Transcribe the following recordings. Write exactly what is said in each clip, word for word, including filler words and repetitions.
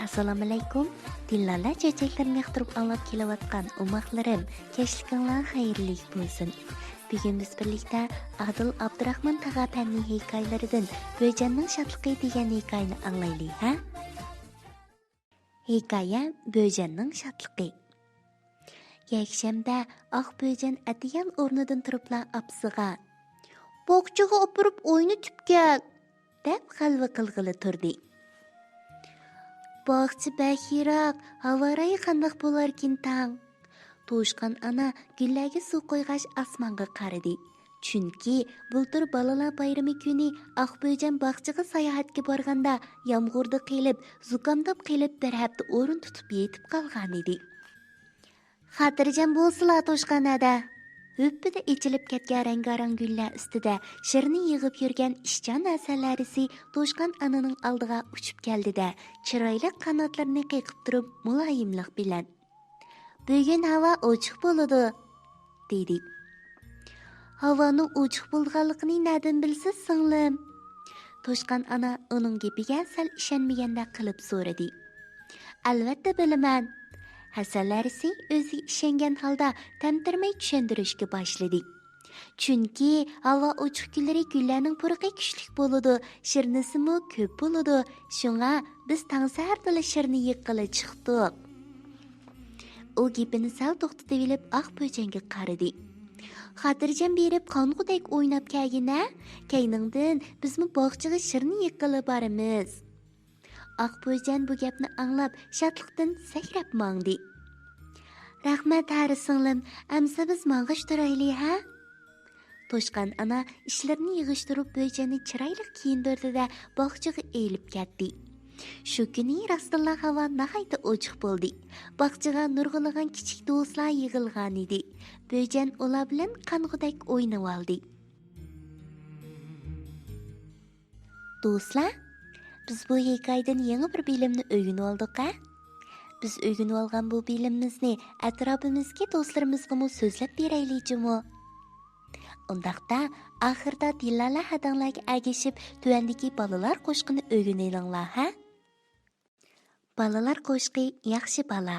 ئەسسالامۇئەلەيكۇم. دىللالە چۆچەكلىرىنى ياقتۇرۇپ ئاڭلاپ كېلىۋاتقان ئوماقلىرىم، كەچلىكىڭلار خەيرلىك بولسۇن. بۈگۈن بىز بىرلىكتە ئادىل ئابدۇراخمان تاغا ئەپەندىنىڭ ھېكايىلىرىدىن بۆجەننىڭ شادلىقى دېگەن ھېكايىنى ئاڭلايلى، ھە؟ ھېكايە: بۆجەننىڭ شادلىقى. يەكشەنبە ئاق بۆجەن ئەتىگەن ئورنىدىن تۇرۇپلا ئاپىسىغا: «باغچىغا ئاپىرىپ ئوينىتىپ كەل!» دەپ غەلۋە قىلغىلى تۇردى. «باغچە بەك يىراق، ھاۋا رايى قانداق بولاركىن تاڭ؟» توشقان ئانا گۈللەرگە سۇ قۇيغاچ ئاسمانغا قارىدى. چۈنكى بۇلتۇر بالىلار بايرىمى كۈنى ئاق بۆجەن باغچىغا ساياھەتكە بارغاندا يامغۇردا قېلىپ، زۇكامداپ قېلىپ بىر ھەپتە ئورۇن تۇتۇپ يېتىپ قالغانىدى. «خاتىرجەم بولسىلا، توشقان ھەدە!» ھۈپپىدە ئېچىلىپ كەتكەن رەڭگارەڭ گۈللەر ئۈستىدە شىرنى يىغىپ يۈرگەن ئىشچان ھەسەلەرىسى توشقان ئانىنىڭ ئالدىغا ئۇچۇپ كەلدى-دە، چىرايلىق قاناتلىرىنى قېقىپ تۇرۇپ مۇلايىملىق بىلەن: «بۈگۈن ھاۋا ئوچۇق بولىدۇ» دېدى. «ھاۋانىڭ ئوچۇق بولىدىغانلىقىنى نەدىن بىلىسىز، سىڭلىم؟» توشقان ئانا ئۇنىڭ گېپىگە سەل ئىشەنمىگەندەك قىلىپ سورىدى. «ئەلۋەتتە بىلىمەن.» ھەسەلەرىسى ئۆزىگە ئىشەنگەن ھالدا تەمتىرىمەي چۈشەندۈرۈشكە باشلىدى. «چۈنكى ھاۋا ئوچۇق كۈنلىرى گۈللەرنىڭ پۇرىقى كۈچلۈك بولىدۇ، شىرنىسىمۇ كۆپ بولىدۇ. شۇڭا بىز تاڭ سەھەردىلا شىرنى يىغقىلى چىقتۇق.» ئۇ گېپىنى سەل توختىتىۋېلىپ ئاق بۆجەنگە قارىدى. «خاتىرجەم بېرىپ قانغۇدەك ئويناپ كەلگىنە، كەينىڭدىن بىزمۇ باغچىغا شىرنى يىغقىلى بارىمىز.» ئاق بۆجەن بۇ گەپنى ئاڭلاپ شادلىقتىن سەكرەپ ماڭدى. «رەھمەت ھەرە سىڭلىم، ئەمسە بىز ماڭغاچ تۇرايلى، ھە؟» توشقان ئانا ئىشلىرىنى يىغىشتۇرۇپ بۆجەننى چىرايلىق كىيىندۈردى-دە باغچىغا ئېلىپ كەتتى. شۇ كۈنى راستتىنلا ھاۋا ناھايىتى ئوچۇق بولدى. باغچىغا نۇرغۇنلىغان كىچىك دوستلار يىغىلغانىدى. بۆجەن ئۇلار بىلەن قانغۇدەك ئوينىۋالدى. دوستلار، بىز بۇ ھېكايىدىن يېڭى بىر بىلىمنى ئۆگىنىۋالدۇق ھە؟ بىز ئۆگىنىۋالغان بۇ بىلىمىمىزنى ئەتراپىمىزدىكى دوستلىرىمىزغىمۇ سۆزلەپ بېرەيلى جۇمۇ. ئۇنداقتا، ئاخىردا دىللالە ھەدەڭلەرگە ئەگىشىپ، تۆۋەندىكى بالىلار قوشىقىنى ئۆگىنىۋېلىڭلار ھە؟ بالىلار قوشىقى ياخشى بالا.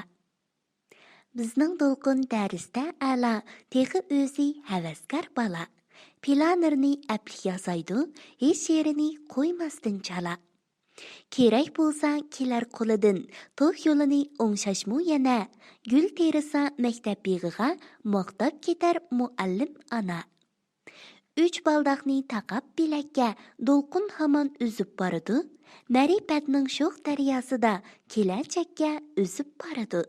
بىزنىڭ دولقۇن دەرستە ئەلا، تېخى ئۆزى ھەۋەسكار بالا. پىلانىرنى ئەپلىك ياسايدۇ، ھېچ يېرىنى قويماستىن چالا. كېرەك بولسا كېلەر قولىدىن، توك يولىنى ئوڭشاشمۇ يەنە. گۈل تېرىسا مەكتەپ بېغىغا، ماختاپ كېتەر مۇئەللىم ئانا. ئۈچ بالداقنى تاقاپ بىلەككە، دولقۇن ھامان ئۈزۈپ بارىدۇ. مەرىپەتنىڭ شوخ دەرياسىدا كېلەچەككە ئۈزۈپ بارىدۇ.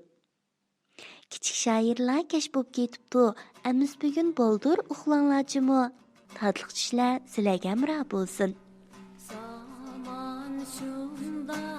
كىچىك شائىرلار كەچ بوپ كېتىپتۇ، ئەمىسە بۈگۈن بالدۇر ئۇخلاڭلار جۇمۇ. تاتلىق چۈشلەر سىلەرگە ھەمراھ بولسۇن. زامان شۇنداق